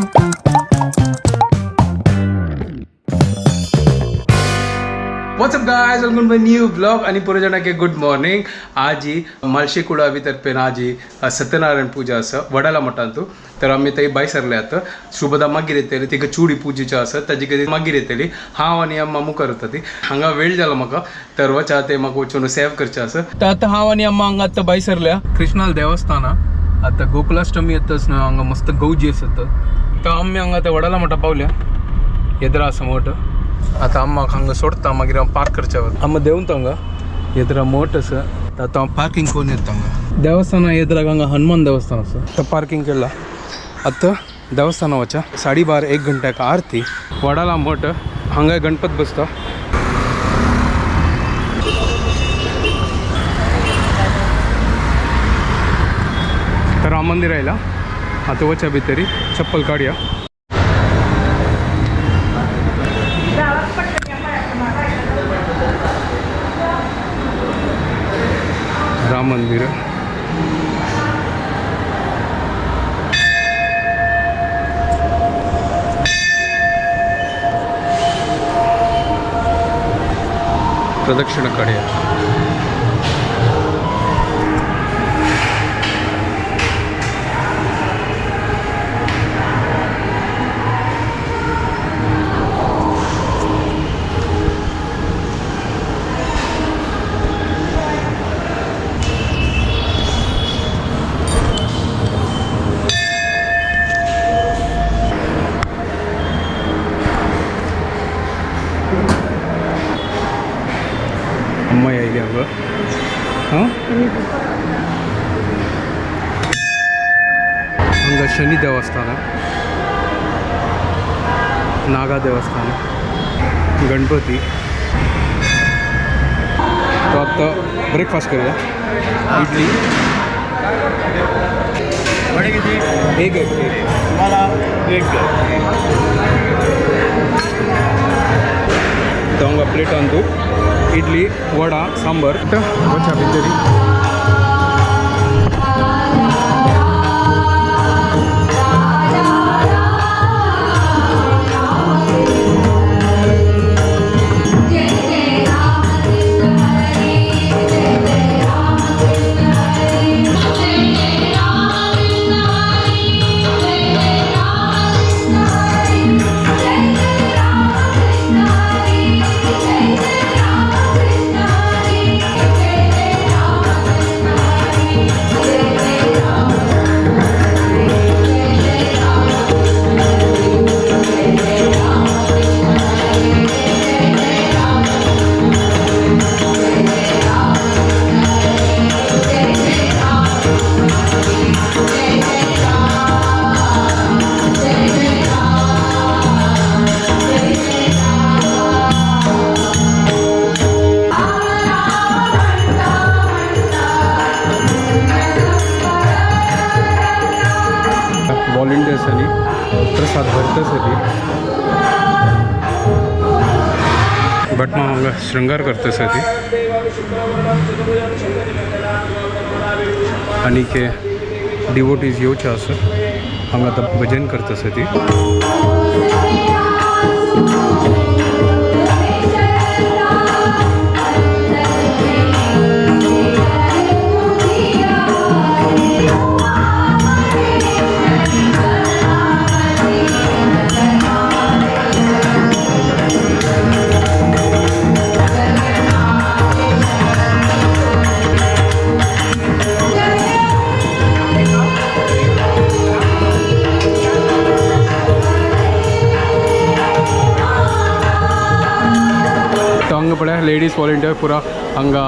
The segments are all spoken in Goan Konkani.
What's up guys, welcome to new blog आणि पुरेजणाके गुड मॉर्निंग. आजी माळशे कुळावी तर्फेन आजी सत्यनारायण पूजा आसा वडाला मठांतू. तर आमी थंय भायर सरले. आतां शुभदा मागीर येतली, तिका चुडी पुजेची आसा, ताजी खातीर मागीर येतली. हांव आनी अम्मा मुखार वता. ती हांगा वेळ जालो म्हाका, तर वचा ते म्हाका वचून सेव करचें आसा. तर आतां हांव आनी अम्मा हांगा आतां भायर सरल्या कृष्णाल देवस्थाना. आतां गोकुलाष्टमी येतच न्हय, हांगा मस्त गौजी आसत. तर आमी हांगा आतां वडाला मठा पावल्या. येद्रा आसा मोठ. आतां अम्माक हांगा सोडता, मागीर हांव पार्क करच्या. अम्मा देंवता हांगा, येद्रा मोठ आसा. आतां हांव पार्किंग करून येता. हांगा देवस्थाना येद्राक हांगा हनुमान देवस्थान आसा. आतां पार्किंग केला, आतां देवस्थाना वचा. 12:30 एक घंट्याक आरती. वडाला मठ हांगा गणपत बसता. तर राम मंदिर आयला. आतां वच्या भितरी, चप्पल काडया. राम मंदिर. प्रदक्षिणा काडया. अम्मा यायली हांगा. हां, हांगा शनी देवस्थान, नागा देवस्थान, गणपती. तो आत्ता ब्रेकफास्ट करूया. इडली. वडे किती? एक एक एक. तुम्हाला एक. तो हांगा प्लेटान तूं इडली, वडा, सांबर. वचा भितरी. वॉलंटियर्सांनी प्रसाद भरतसली. भटमाम हांगा शृंगार करतसली आनी के डिवोटीज येवचे आसा हांगा, आतां भजन करतसली. तो हांगा पळय, लेडीज वॉलंटियर पुरा हांगा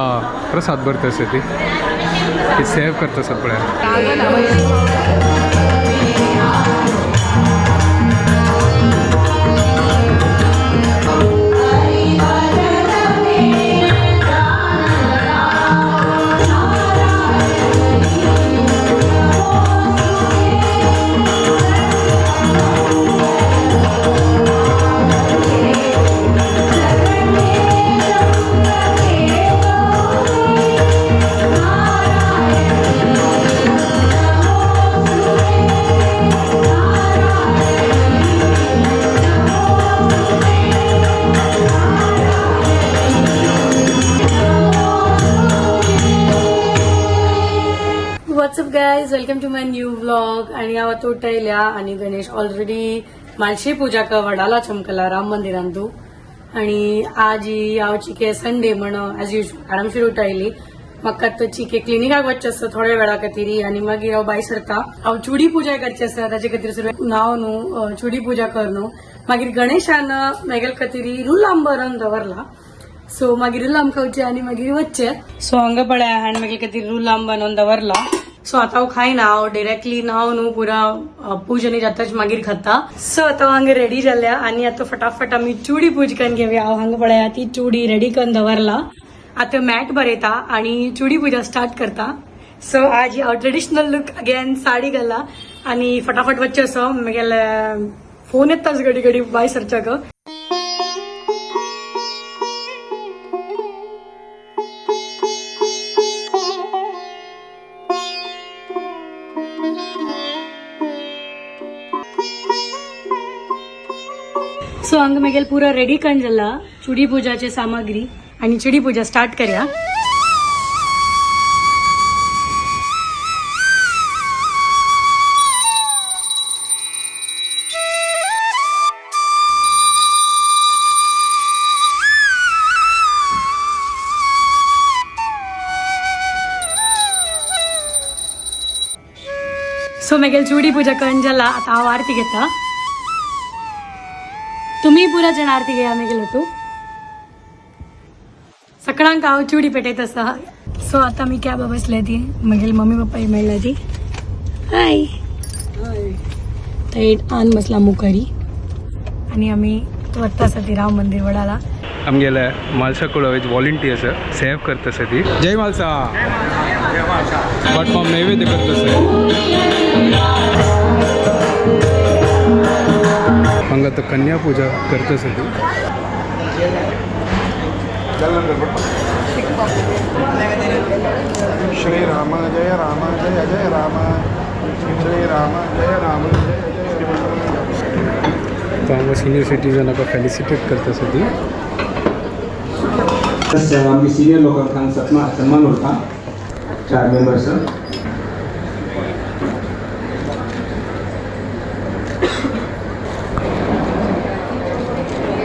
प्रसाद भरतसली, ती सेव करतसत पळय. Welcome to my new vlog. आणि हांव आतां उठयल्या आणि गणेश ऑलरेडी मालशी पूजा कर वडाला चमकला राम मंदिरांतू. आणि आज ही हांव चिके संडे म्हण एज युजल आरामशीर उठयली. म्हाका आतां चिके क्लिनिकाक वचचें आसता थोड्या वेळा खातीर आणि मागीर हांव भायर सरता. हांव चुडी पूजा करची आसा, ताचे खातीर सुरू न्हांव न्हू चुडी पूजा कर न्हू. मागीर गणेशान मेगेल खातीर रुलाम बरोवन दवरला, सो मागीर रुलाम खावचे आणि मागीर वचचे. सो हांगा पळय हांवें मागीर खातीर रुलाम बनोवन दवरला. सो आता हांव खायना, हांव डिरेक्टली न्हांव न्हू पुरा पूज आनी जाताच मागीर खाता. सो आतां हांव हांगा रेडी जाल्या आनी आतां फटाफट आमी चुडी पूज करून घेवया. हांव हांगा पळया ती चुडी रेडी करून दवरला. आतां मॅट बरयता आणि चुडी पूजा स्टार्ट करता. सो आज हांव ट्रेडिशनल लूक अगेन साडी घाला आणि फटाफट वच्चे. असो मागेले फोन येताच घडी घडी भायर सरच्याक. सो हांगा मागीर पुरा रेडी करून जाला चुडी पूजाचे सामग्री आणि चुडी पूजा स्टार्ट करया. सो मागीर चुडी पूजा करून जाला. आता हांव आरती घेता, तुम्ही पुरा जण आरती घेया. मागीर होतो सगळ्यांक हांव चुडी पेटयत आसा. सो आता मी कॅब बसले ती मागीर मम्मी पप्पा मेळ्ळा ती. हाय, थंय आन बसला मुकरी आणि आमी वता आसा ती राम मंदिर वडाला. आमगेले म्हालसा कुळावेज वॉलंटियर्स सेव करता आसा ती. जय म्हालसा. बट माम नैवेद्य करता आसा. हांगा आतां कन्या पूजा करता आसा ती. श्री राम जय राम जय जय राम, श्री राम जय राम जय जय राम. तो हांगा सिनियर सिटीजनाक फेलिसिटेट करता आसा ती. आमगे सिनियर लोकांक हांगा सन्मान उरता चार मेंबर्स.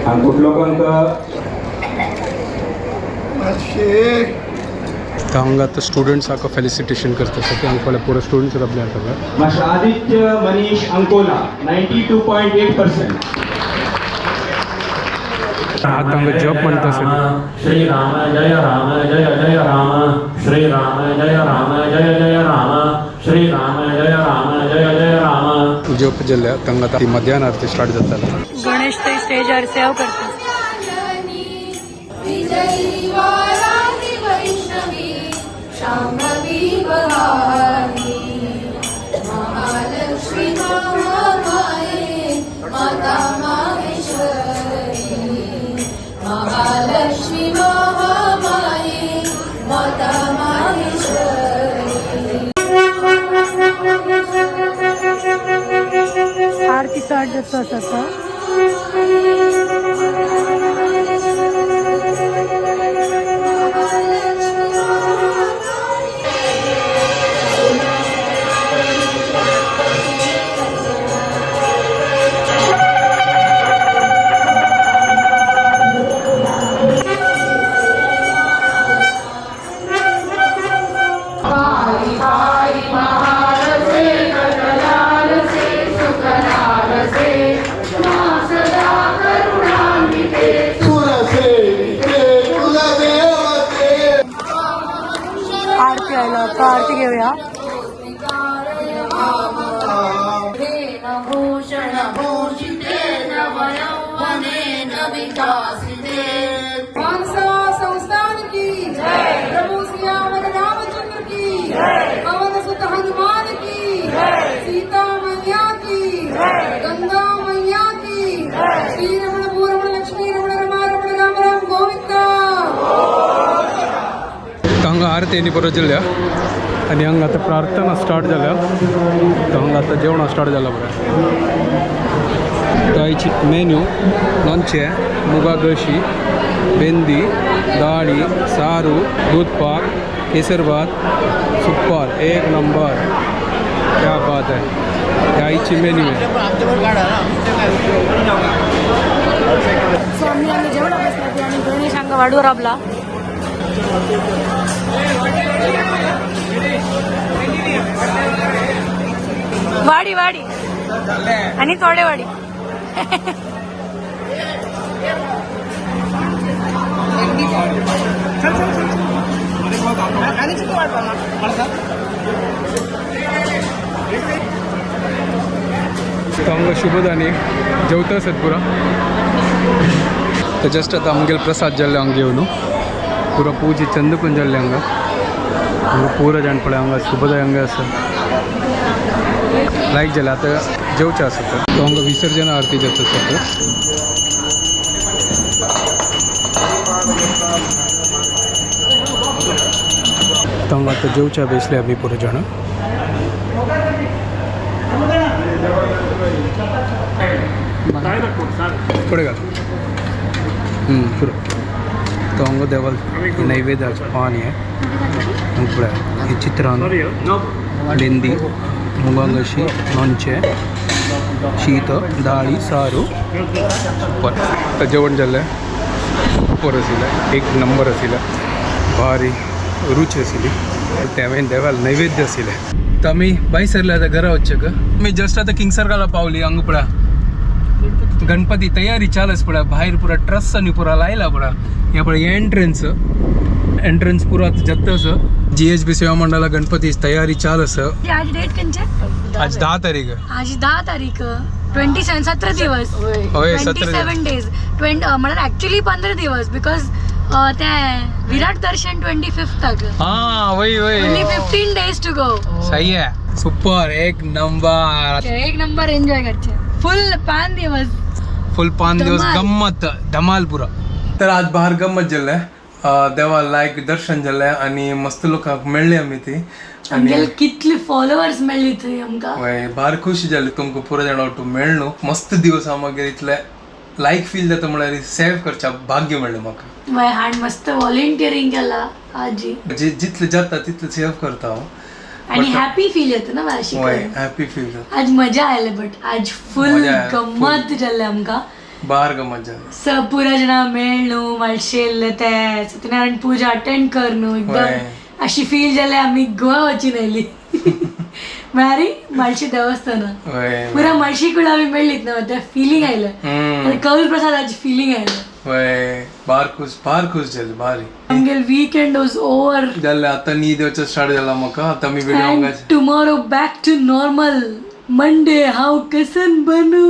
हांगा लोकांक तर हांगा आतां स्टुडंट्साक फेलिसिटेशन करता आसा ती. हांगा पळय पुरो स्टुडंट्स राबले आसा. Master Aditya Manish Ankola 92.8%. आतां हांगा जप म्हणटा आसा ती. श्री राम जय राम जय जय राम, श्री राम जय राम जय जय राम, श्री राम जय राम जय जय राम. जप जाल्या तांकां आतां ती मध्यान आरती स्टार्ट जाता. गणेश थंय स्टेजार सेव करता. विजयी वाराहि वैष्णवी शाम्भवी भवानी, महालक्ष्मी महामाये माता माहेश्वरी, महालक्ष्मी महामाये माता माहेश्वरी. आरती स्टार्ट जाता आसा आतां. कुलसेविके कुलदेवते. आरती आयला आता, आरती घेऊया. मानसा संस्थान की जय, प्रभु सियावर रामचंद्र की जय, पवन सुत हनुमान की जय, सीता मैया की जय, गंगा मैया की जय, श्री रमण भूरमण लक्ष्मी रमण रमा रमण राम राम गोविंदा. हांगा आरती आनी बरो जाल्या आनी हांगा आतां प्रार्थना स्टार्ट जाल्या. तर हांगा आतां जेवण स्टार्ट जाला बरें. आयची मेन्यू लोणचें, मुगा गशी, बेंदी, दाळी, सारू, दूध पाक, केसरभात. सुपर, एक नंबर. क्या बात आहे. त्या आईची मेन्यू आहे. सो आम्ही आम्ही जेवणा बसला आणि गणेश हांगा वाडूर राबला. वाडी वाडी आणि थोडे वाडी. तो आमकां शुभदानी जेवता आसत पुरा. तर जस्ट आतां आमगेलो प्रसाद जाल्लो हांगा घेवन पुरो पूज चंदपून जाल्ले हांगा. हांगा पुरो जाण पळय हांगा शुभदाय हांगा आसा. लायक जालें, आतां जेवचें आसा. तर तो हांगा विसर्जन आरती जाता आसा. तर हांगा आतां जेवच्या बेसले आमी पुरो जाणां. थोडे घाल पुरो. तो हांगा देवाल नैवेद्याचें पान हें पळय, हें चित्रान लेंदी, मुगांगशी, लोणचें, शीत, दाळी, सारू. सुपर. तर जेवण जालें, सुपर आशिल्लें, एक नंबर आशिल्लें, भारी रुच आशिल्ली. तें देवाल नैवेद्य आशिल्लें. तर आमी भायर सरले आतां घरा वचचें. आमी जस्ट आतां किंगसर्गाला पावली. हांगा पळय गणपती तयारी चालू पळय. भायर पुरा ट्रस आनी पुरा लायला पळय. हे पळय एंट्रन्स, एंट्रन्स पुरा आतां जाता आसा. जीएचबी सेवा मंडळा गणपती तयारी चालू आसा. आज डेट खंयचे? आज 10 तारीख. आज 10 तारीख, 27, 17 दिवस. हय, ट्वेंटी 17. सेवन डेज, म्हळ्यार ऍक्च्युली 15 दिवस, because ते विराट दर्शन 25 ताक. हा, वय ओन्ली वय. 15 डेज टू गो. सही आहे, सुपर, एक नंबर. एक नंबर एन्जॉय करचे फुल 5 दिवस. फुल 5 दिवस. धमाल. गम्मत धमाल पुरा. तर आज बाहेर गम्मत जाल्लें, देवा लायक दर्शन जालें आनी मस्त लोकांक मेळ्ळी आमी ती. आनी आमगेले कितले फॉलोवर्स मेळ्ळी थंय आमकां. वय, भार खुश जालें तुमकां पुरो जाणां वटून मेळ्ळो. मस्त दिवस हा मागीर इतले लायक फील जाता, म्हळ्यार सेव करच्या भाग्य मेळ्ळें म्हाका. वय, हाण मस्त व्हॉलेंटियरिंग केला आजी. जे जितले जाता तितले सेव करता हांव. आणि हॅपी फील येता ना अशी वय, करून. हॅपी फील जाता. आज मजा आयले, बट आज फुल मजा आयली, गम्मत जाल्ले आमकां. बार गम्मत जालें. स पुरा जाणां मेळ न्हू, मालशेल ते सत्यनारायण पूजा अटेंड कर न्हू वय. एकदम अशी फील जाले आमी गोवा वचून आयली, म्हळ्यार मालशी देवस्थाना. वय. पुरा मालशी कुळा आमी मेळ्ळीत ना, ते फिलींग आयलें. हम्म. कौल प्रसादाची फिलींग आयलें. वय, बार खुश, बार खुश जालें भारी. आमगेले वीकेंड वॉज ओवर. जालें, आतां न्हीद येवचें स्टार्ट जाला म्हाका. आतां आमी व्हिडिओ And हांगा tomorrow back to normal. Monday हांव कसन बनू?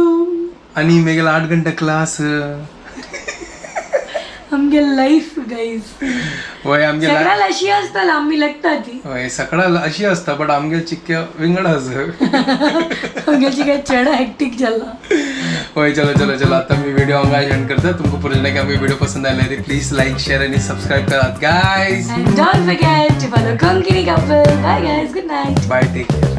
आनी मागीर 8 घंटे क्लास. आमगे लायफ गाईज. वय, आमगे सगळ्याला अशी असताला आम्ही लागता ती. वय, सकाळ अशी असता, बट आमगे चिक्के विंगड आसा. आमगेची काय चेडा हॅक्टिक जाला. वय, चलो चलो चलो, आता मी व्हिडिओ हांगा एंड करता. तुमकां पुरो की आमगे व्हिडिओ पसंद आयले प्लीज लाईक, शेअर आणि सबस्क्राईब करात guys. And don't forget to follow Konkani Couple. Bye guys, good night. Bye, take care.